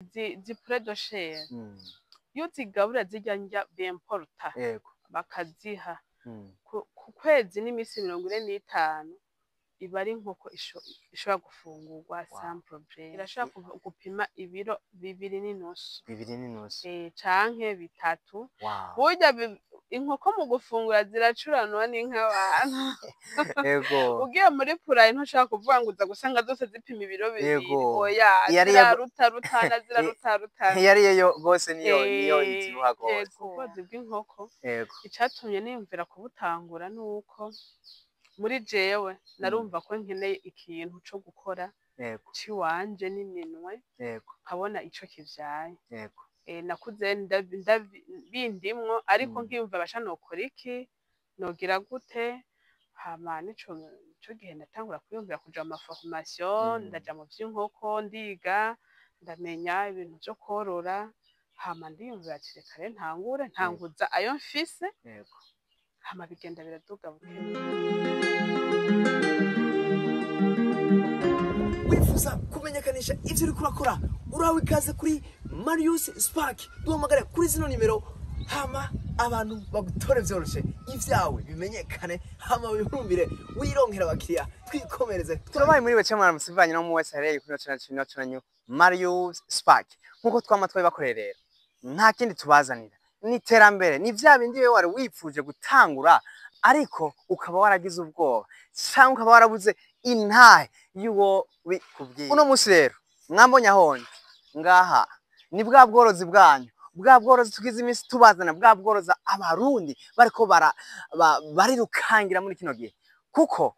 Izi poulet de chair, iyo uzigabura zirya ndya bemporta, bakaziha ku kwezi n'iminsi 45, iba ari inkoko ishobora gufungurwa sans problème. Irashobora gupima ibiro 2.5. 2.5. Canke 3. Burya inkoko mu gufungura ziracuranwa n'ink'abantu. Ugiye muri poulailler, ntushobora kuvuga ngo uza gusanga zose zipima ibiro 2. Oya. Iyo ariye Zirarutarutana, zirarutarutana. Iyo ariye yo gose niyo ivyibuha gose. Yego. Ubworozi bw'inkoko, icatumye niyumvira kubutangura nuko muri jewe narumva ko nkeneye ikintu co gukora c'iwanje n'iminwe, nkabona ico kivyaye. Nakuze bindimwo, ariko nkiyumva basha nokora iki, nogira gute? Hama nico gihe natangura kwiyumvira kuja mu ma formation. Ndaja mu vy'inkoko, ndiga, ndamenya ibintu vyo kworora. Hama ndiyumvira ati: "Reka rero ntangure, ntanguza ayo mfise." Hama bigenda biraduga bukebuke. Wifuza kumenyekanisha ivyo uriko urakora, urawe ikaze kuri Marius Spark. Duhamagare kuri zino nimero, hama abantu bagutore vyoroshe, ivyawe bimenyekane, hama bihurumbire, wironkera abakiriya. Twikomereze. Turabaye muri wece, mwaramutse bivanye no mu wese aherereye kuri cyo cyo Marius Spark. Nkuko twama twabibakoreye rero, nta kindi tubazanira, ni iterambere, ni vya bindi wewe wari wipfuje gutangura ariko ukaba waragize ubwoba cyangwa ukaba warabuze intahe y'uwo bikubwiye. Uno munsi rero mwambonye aho ndi ngaha, ni bwa bworozi bwanyu, bwa bworozi tugize iminsi tubazana, bwa bworozi Abarundi bariko barirukangira muri kino gihe, kuko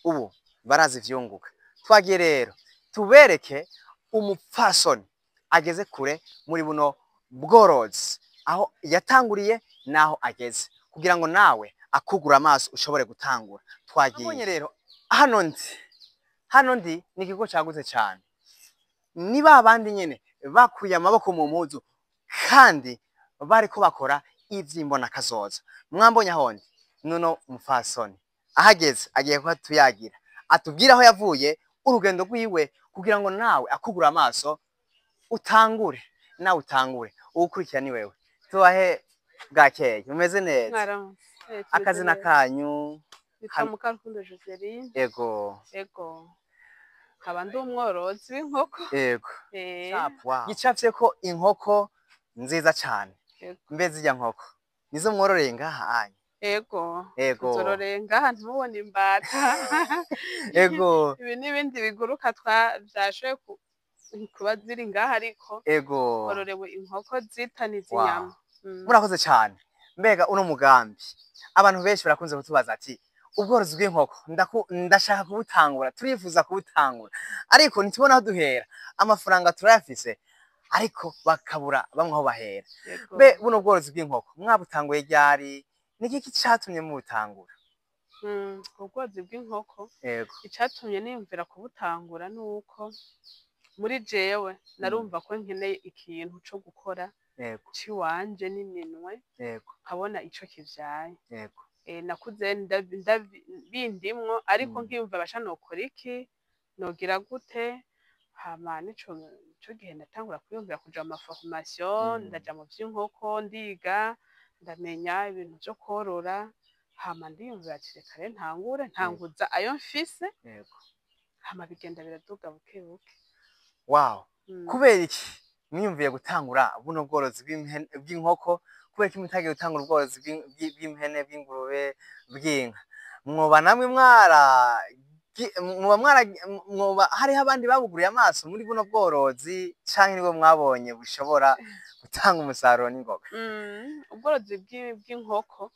ubu barazi ivyunguka. Twagiye rero tubereke umupfasoni ageze kure muri buno bworozi, aho yatanguriye n'aho ageze, kugira ngo nawe akugura amaso ushobore gutangura. Twagiye rero hano ndi, hano ndi ni ikigo cagutse cane. Ni ba bandi nyene bakuye amaboko mu mpuzu kandi bariko bakora ivy'imbona kazoza. Mwambonye aho ndi, nuno mupfasoni ahageze agiye kuba tuyagira, atubwire aho yavuye, urugendo rwiwe, kugira ngo nawe akugura amaso utangure, nawe utangure. Uwukurikira ni wewe. Tubahe bwakeye, umeze neza? Mwaramutse. Tumeze Akazina neza. kanyu? Nitwa Mukarukundo Joseline. Ego, nkaba ndi umworozi w'inkoko. Gicafyeko inkoko nziza cane. Mbe zirya nkoko nizo mwororeye ngaha anya? Ego. Tuzororeye ngaha, ntimubone imbata. Ibi n'ibindi biguruka vyashoboye kuba ziri ngaha, ariko hororewe inkoko zitaniza inyama. Murakoze cane. Mbega uno mugambi, abantu benshi barakunze kutubaza ati: "Ubworozi bw'inkoko ndashaka kubutangura, turifuza kubutangura, ariko ntitubona aho duhera. Amafaranga turayafise, ariko bakabura bamwe aho bahera." Mbe buno bworozi bw'inkoko mwabutanguye ryari? Ni igiki catumye mubutangura? Ubworozi bw'inkoko, icatumye niyumvira kubutangura nuko muri jewe narumva ko nkeneye ikintu co gukora c'iwanje n'iminwe, nkabona ico kivyaye. Nakuze bindimwo, ariko nkiyumva basha nokora iki, nogira gute? Hama nico gihe natangura kwiyumvira kuja mu ma formation. Ndaja mu vy'inkoko, ndiga, ndamenya ibintu vyo kworora. Hama ndiyumvira ati: "Reka rero ntangure, ntanguza ayo mfise." Hama bigenda biraduga bukebuke. Kubera iki mwiyumviye gutangura buno bworozi bw'inkoko? Kubera iki mutagiye gutangura ubworozi bw'impene, bw'ingurube, bw'inka? Mwoba namwe mwara mwoba mwara mwoba hariho abandi babuguriye amaso muri buno bworozi, canke nibwo mwabonye bushobora gutanga umusaruro n'ingoga? Ubworozi bw'inkoko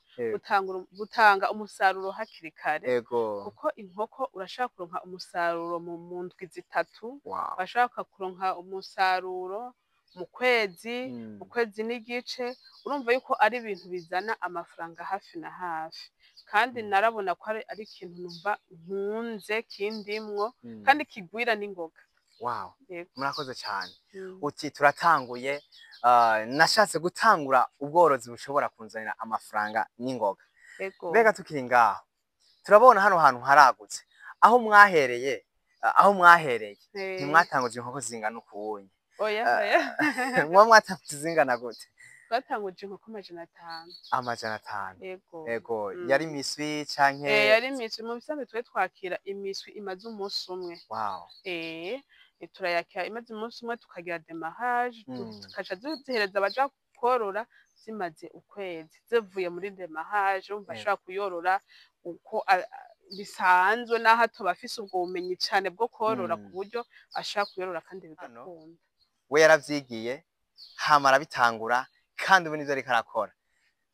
butanga umusaruro hakiri kare, kuko inkoko urashaka kuronka umusaruro mu ndwi 3, urashaka kuronka umusaruro mu kwezi, mu kwezi n'igice. Urumva yuko ari ibintu bizana amafaranga hafi na hafi. Kandi narabona ko ari ikintu numva nkunze, kindimwo, kandi kigwira n'ingoga. Yego. Murakoze cyane. Uti turatanguye, nashatse gutangura ubworozi bushobora kunzanira amafaranga n'ingoga. Yego. Mbega tukiri ngaho, turabona hano hantu haragutse. Aho mwahereye, aho mwahereye, ntimwatanguje inkoko zingana ukunye? Oya, oya. Muba mwatanguje zingana gute? Twatanguje inkoko 500. 500? Ego. Ego, yari imiswi canke? Yari imiswi. Mu bisanzwe twe twakira imiswi imaze umunsi umwe. Turayakira imaze umunsi umwe, tukagira démarrage, tukaca tuzihereza abaja korora zimaze ukwezi zivuye muri démarrage. Urumva, ashobora kuyorora uko bisanzwe, naho atoba afise ubwo bumenyi cane bwo korora, ku buryo ashobora kuyorora kandi bigakunda. We yaravyigiye, hama arabitangura, kandi ubu nivyo ariko arakora.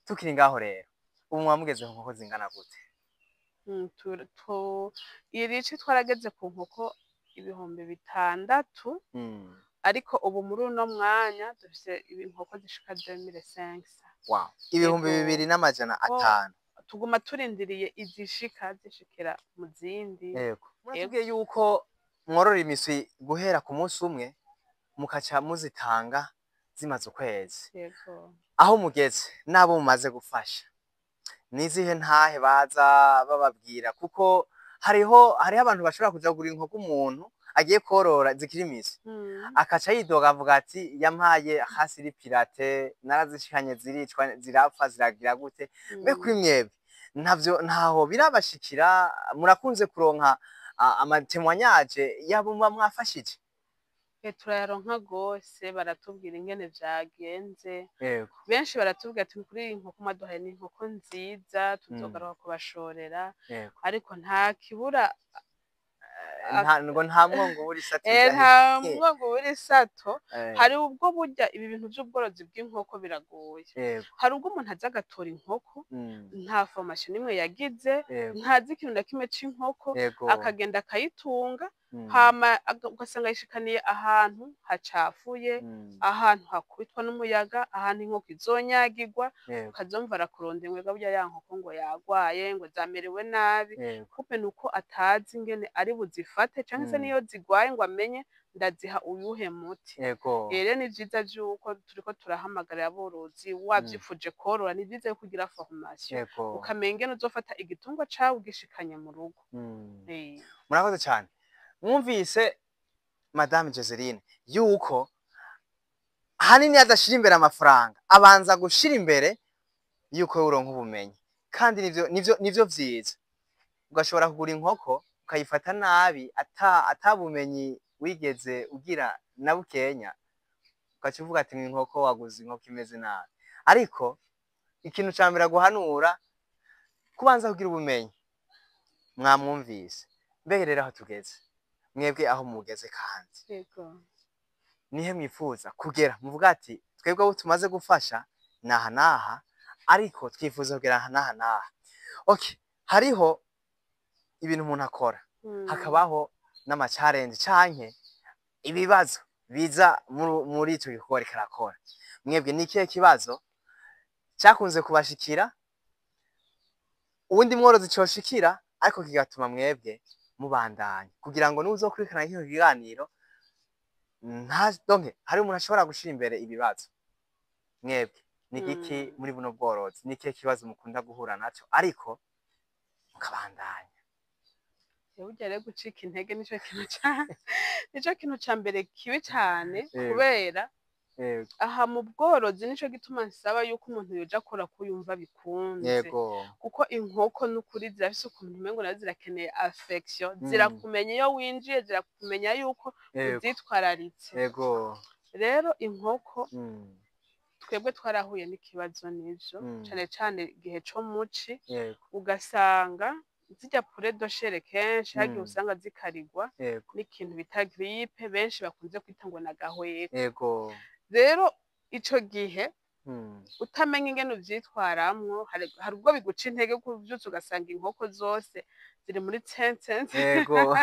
Tukiri ngaho rero, ubu muba mugeze ku nkoko zingana gute? Iri ci twarageze ku nkoko 6000, ariko ubu muri uno mwanya dufise inkoko zishika 2500. Wow, ibihumbi 2500. Tuguma turindiriye izishika zishikira mu zindi. Yego, muratubwiye yuko mworora imiswi guhera ku munsi umwe, mukaca muzitanga zimaze ukwezi. Yego. Aho mugeze n'abo mumaze gufasha, nizihe ntahe baza bababwira? Kuko hariho abantu bashobora kuja kugura inkoko umuntu agiye korora zikiri imiswi, akaca yidoga avuga ati: "Yampaye hasi iri pirate, narazishikanye ziricwa, zirapfa, ziragira gute?" Mbe kuri mwebwe ntavyo, ntaho birabashikira? Murakunze kuronka ama témoignages yabo muba mwafashije? Turayaronka gose. Baratubwira ingene vyagenze. Benshi baratubwira ati: "Kuri iyi nkoko mwaduhaye ni inkoko nziza, tuzogaruka kubashorera." Ariko nta kibura. Ngo nta mwongo ubura isato. Nta mwongo ubura isato. Hari ubwo burya ibi bintu vy'ubworozi bw'inkoko biragoye. Hari ubwo umuntu aza agatora inkoko, nta formation n'imwe yagize, ntazi ikintu na kimwe c'inkoko, akagenda akayitunga, hama ugasanga yishikaniye ahantu hacafuye, ahantu hakubitwa n'umuyaga, ahantu inkoko izonyagirwa. Ukazomva arakurondera ngo: "Burya ya nkoko ngo yagwaye, ngo zamerewe nabi." Kumbe nuko atazi ingene ari buzifate, canke se niyo zigwaye ngo amenye ndaziha uyuhe muti. Rero ni vyiza vy'uko turiko turahamagarira aborozi: wavyifuje korora, ni vyiza yuko ugira formation, ukamenya ingene uzofata igitungwa cawe ugishikanye mu rugo. Murakoze cyane. Mwumvise Madame Joseline yuko ahanini adashira imbere amafaranga, abanza gushira imbere yuko uronka ubumenyi, kandi nivyo vyiza. Ugashobora kugura inkoko ukayifata nabi, ata bumenyi wigeze ugira na bukenya, ugaca uvuga ati: "Ni inkoko waguze, inkoko imeze nabi." Ariko ikintu ca mbere aguhanura, kubanza kugira ubumenyi. Mwamwumvise. Mbega rero aho tugeze, mwebwe aho mugeze kandi, nihe mwifuza kugera? Muvuga ati: "Twebwe abo tumaze gufasha naha naha, ariko twifuza kugera aha n'aha n'aha." Okay, hariho ibintu umuntu akora, hakabaho n'ama challenge canke ibibazo biza muri ico gikorwa ariko arakora. Mwebwe ni ikihe kibazo cyakunze kubashikira, uwundi mworozi coshikira, ariko kigatuma mwebwe mubandanya, kugira ngo nuzokurikirana kino kiganiro nta donke hari umuntu ashobora gushira imbere ibibazo? Mwebwe ni igiki muri buno bworozi, ni ikihe kibazo mukunda guhura naco ariko mukabandanya? Burya rero gucika intege nico kintu ca mbere kibi cane, kubera aha mu bworozi nico gituma nsaba yuko umuntu yoja akora ko yumva bikunze, kuko inkoko n'ukuri zirafise ukuntu umengo nazo zirakeneye affection. Zirakumenya iyo winjiye, zirakumenya yuko uzitwararitse. Rero inkoko, twebwe twarahuye n'ikibazo n'ivyo, cane cane igihe co muci, ugasanga zirya poulet de chair kenshi hagiye usanga zikarigwa n'ikintu bita grippe, benshi bakunze kwita ngo n'agahweka. Rero ico gihe utamenya ingene uvyitwaramwo, hari ubwo biguca intege kuvyutsa ugasanga inkoko zose ziri muri tsentsentse. yego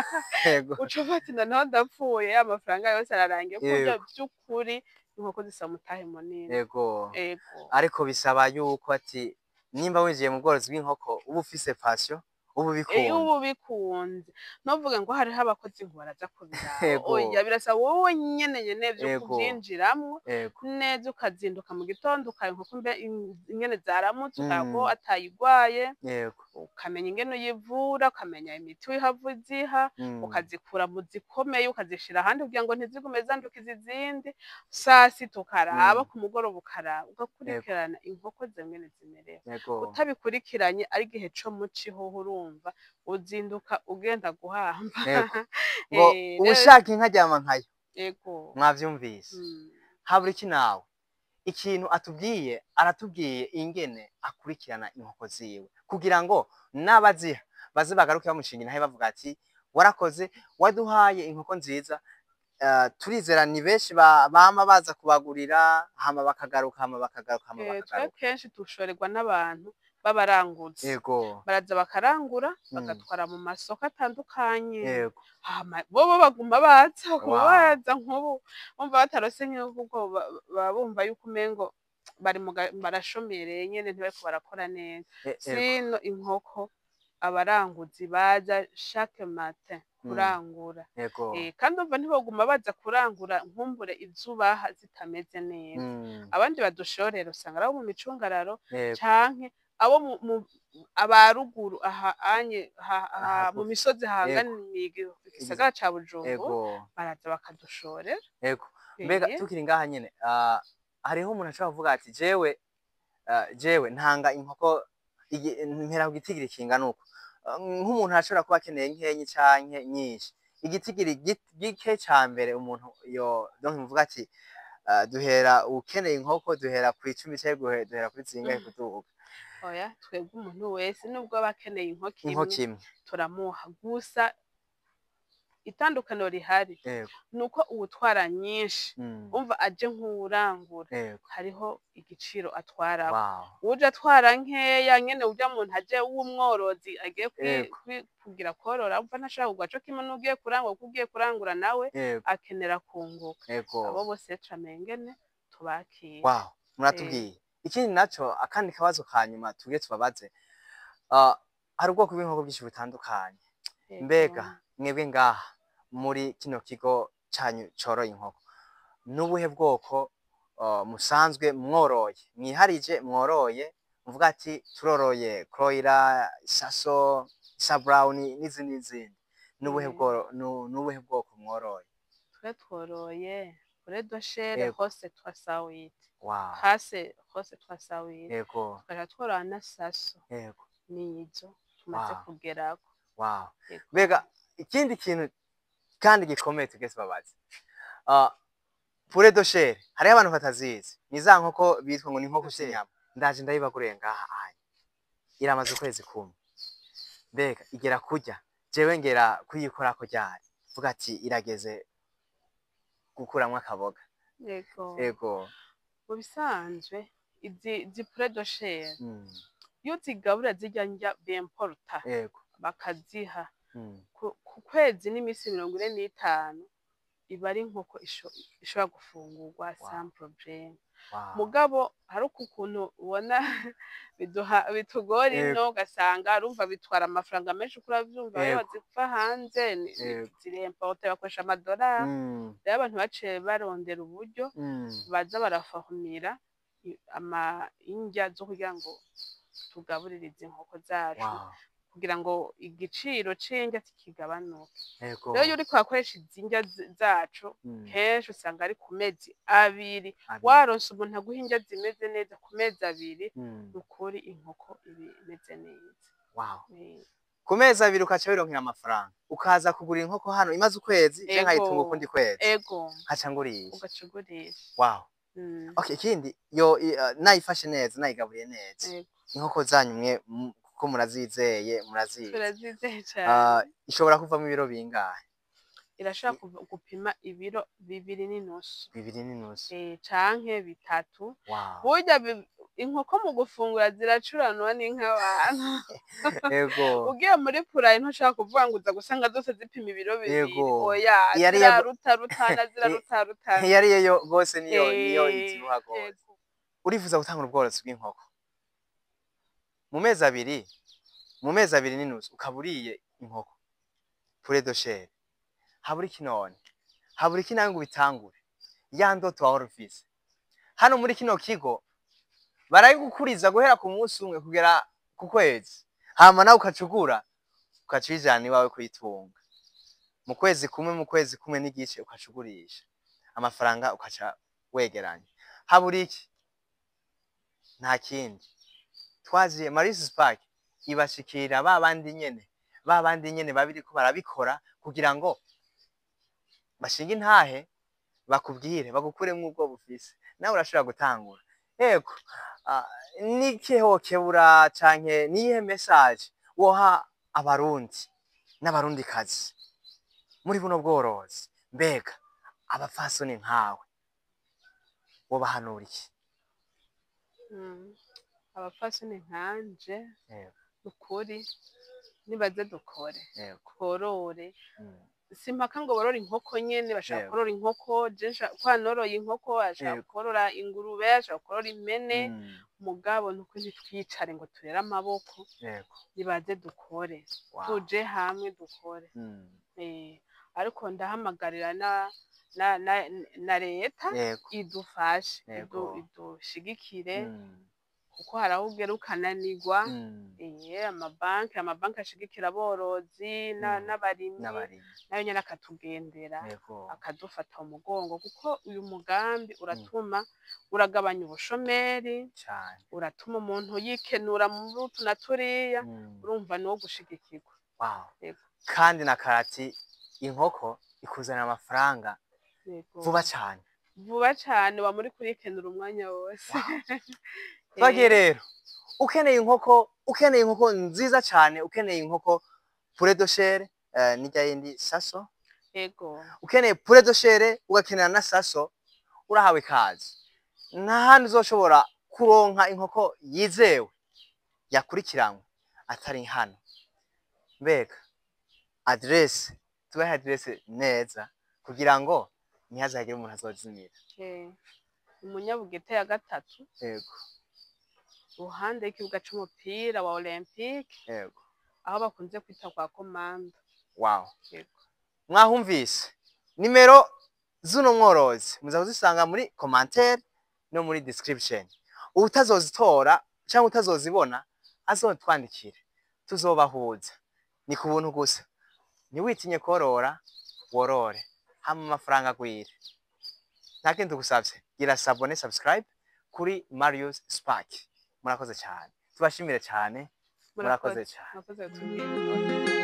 yego Uca uvuga ati: "Noneho ndapfuye, amafaranga yose ararangiye." Kuko vy'ukuri inkoko zisaba umutahe munini. Ariko bisaba yuko ati nimba winjiye mu bworozi bw'inkoko, uba ufise passion. Ubu bikunze. Ubu bikunze, ntuvuge ngo hariho abakozi ngo baraza kubiraba. Oya, birasaba wowe nyene nyene vyo kuvyinjiramwo neza, ukazinduka mu gitondo ukaraba inkoko mbe ingene zaramutse, ukaraba ko atayigwaye, ukamenya ingene uyivura, ukamenya imiti uhava uziha, ukazikura mu zikomeye ukazishira ahandi kugira ngo ntizigume zandukiza izindi. Sasita ukaraba, ku mugoroba ukaraba, ugakurikirana inkoko zawe ingene zimerewe. Utabikurikiranye, ari igihe co muci hoho, urumva uzinduka ugenda guhamba. Ngo uwushaka inka aryama nkayo. Mwavyumvise? Habura iki nawe? Ikintu atubwiye, aratubwiye ingene akurikirana inkoko ziwe kugira ngo n'abaziha baze bagaruke bamushinga intahe, bavuga ati: "Warakoze, waduhaye inkoko nziza." Turizera ni benshi bama baza kubagurira, hama bakagaruka, hama bakagaruka, hama Twe bakagaruka. kenshi dushorerwa n'abantu b'abaranguzi. Baraza bakarangura, bagatwara mu masoko atandukanye. Hama bobo baguma baza, baguma baza. Nk'ubu bumva batarose nk'inkoko, kuko baba bumva yuko umengo bari barashomereye nyene, ntibariko barakora neza. Sino inkoko, abaranguzi baza chaque matin kurangura. Kandi umva, ntiboguma baza kurangura nkumbure izubaha zitameze neza. Abandi badushorera usanga ari abo mu micungararo canke abo mu abaruguru aha anye mu Hagufi. misozi hahanganiye igisagara ca Bujumbura, baraza bakadushorera. Mbega tukiri ngaha nyene, hariho umuntu ashobora kuvuga ati: Jewe ntanga inkoko mpera ku gitigiri kingana uko." Nk'umuntu arashobora kuba akeneye nkenyi canke nyinshi, igitigiri gike ca mbere umuntu yo donc muvuga ati: "Duhera ukeneye inkoko, duhera kw'icumi canke duhera kuri zingahe kuduga?" Oya, twebwe umuntu wese nubwo aba akeneye inkoko Inkoko imwe, imwe, turamuha. Gusa itandukaniro rihari nuko uwutwara nyinshi, umva, aje nk'uwurangura, hariho igiciro atwarako. Uje atwara nkeya nyene, urya muntu aje w'umworozi agiye kugira korora, umva, ntashobora kugura co kimwe n'ugiye kurangura, kuko ugiye kurangura nawe akenera kunguka. Abo bose turamenya ingene tubakira. Wow, muratubwiye. Ikindi naco, akandi kabazo ka nyuma tugire tubabaze, hari ubwoko bw'inkoko bwinshi butandukanye. Mbega mwebwe ngaha muri kino kigo canyu coroye inkoko, n'ubuhe bwoko musanzwe mworoye, mwiharije mworoye, muvuga ati: "Turoroye Kuroiler, Saso, Isa Brown n'izindi n'izindi"? N'ubuhe n'ubuhe bwoko mworoye? Twe tworoye poulet de chair Ross 308, race Ross 308, tukaja tworora na Saso. Nizo tumaze kugerako. Mbega ikindi kintu kandi gikomeye tugeze babaze, poulet de chair, hariho abantu batazizi, ni za nkoko bitwa ngo ni inkoko z'inyama. Ndaje ndayibaguriye ngaha anya, iramaze ukwezi kumwe. Mbega igera kurya, jewe ngera kuyikorako ryari, vuga ati irageze gukuramwo akaboga? Yego. Mu bisanzwe izi poulet de chair, iyo uzigabura zirya ndya bemporuta, bakaziha ku kwezi n'iminsi 45, iba ari inkoko ishobora gufungurwa sans problème. Mugabo hari ukuntu ubona biduha bitugora ino, ugasanga urumva bitwara amafaranga menshi, uko uravyumva iyo baziva hanze, ziremporte, bakoresha amadolari. Rero abantu baciye barondera uburyo baza barafahumira ama indya zo kugira ngo tugaburire izi nkoko zacu, kugira ngo igiciro c'indya kigabanuke. Rero iyo uriko urakoresha izi ndya zacu, kenshi usanga ari ku mezi 2. 2. Waronse umuntu aguha indya zimeze neza, ku mezi 2, nukuri inkoko iba imeze neza. Ku mezi 2 ukaca wironkera amafaranga, ukaza kugura inkoko hano imaze ukwezi, je nkayitunga ukundi kwezi, nkaca ngurisha. Ugaca ugurisha. Okay, ikindi yo nayifashe neza, nayigaburiye neza, inkoko zanyu mwe kuko murazizeye, murazizi? Turazizeye cane. Ishobora kuvamo ibiro bingahe? Irashobora gupima ibiro 2.5. 2.5. Canke 3. Burya inkoko mu gufungura ziracuranwa n'ink'abantu. Ugiye muri poulailler, ntushobora kuvuga ngo uza gusanga zose zipima ibiro 2. Oya, Iyo ariyo zirarutarutana, zirarutarutana. Iyo ariyo yo gose niyo ivyibuha gose. Urifuza gutangura ubworozi bw'inkoko, mu mezi 2 Mu mezi 2.5 ukaba uriye inkoko poulet de chair. Habura iki none? Habura iki nawe ngo ubitangure? Ya ndoto wahora ufise. Hano muri kino kigo barayigukuriza guhera ku munsi umwe kugera ku kwezi, hama nawe ukacugura ukaca uyijana iwawe kuyitunga. Mu kwezi kumwe, mu kwezi kumwe n'igice ukacugurisha amafaranga, ukaca wegeranya. Habura iki? Nta kindi. Twaziye Marius Spark ibashikira ba bandi nyene, ba bandi nyene babiriko barabikora kugira ngo bashinge intahe, bakubwire, bagukuremwo ubwo bufise, nawe urashobora gutangura. Yego, nikihe wokebura canke niyihe message woha Abarundi n'Abarundikazi muri buno bworozi? Mbega abapfasoni nkawe wobahanura iki? Abapfasoni nkanje, nukuri nibaze dukore, tworore. Simpaka ngo borore inkoko nyene, bashaka korora inkoko, je kwa noroye inkoko, bashaka korora ingurube, bashaka korora impene, mugabo nuko ntitwicare ngo turere amaboko. Nibaze dukore, tuje hamwe dukore. Ariko ndahamagarira na leta idufashe, idushigikire, kuko hari aho ugera ukananirwa. Amabanki ashigikira aborozi n'abarimyi, n'abarimyi, nayo nyene akatugendera, akadufata mu mugongo, kuko uyu mugambi uratuma uragabanya ubushomeri, cane, uratuma umuntu yikenura muri utu na turiya. Urumva ni uwo gushigikirwa. Yego. Kandi na karati inkoko ikuzanira amafaranga vuba cane. Vuba cane, wa muri kurikenura umwanya wose. Twagiye rero, ukeneye inkoko, ukeneye inkoko nziza cane, ukeneye inkoko poulet de chair, n'irya yindi saso. Ukeneye poulet de chair, ugakenera na saso, urahawe ikaze. Nta handi uzoshobora kuronka inkoko yizewe yakurikiranwe atari hano. Mbega adresse, tubahe adresse neza kugira ngo ntihazagire umuntu azozimira. Umunyabugete ya 3, ruhande y'ikibuga c'umupira wa Olympique, aho bakunze kwita kwa Komanda. Yego. Mwahumvise nimero z'uno mworozi, muza kuzisanga muri commentaire no muri description. Utazozitora cyangwa utazozibona azotwandikire, tuzobahuza. Ni ku buntu gusa. Ntiwitinye korora, worore hama amafaranga agwire. Nta kindi tugusavye, gira s'abonner, subscribe kuri Marius Spark. Murakoze cyane, tubashimire cyane, murakoze cyane. Murakoze kutubwira.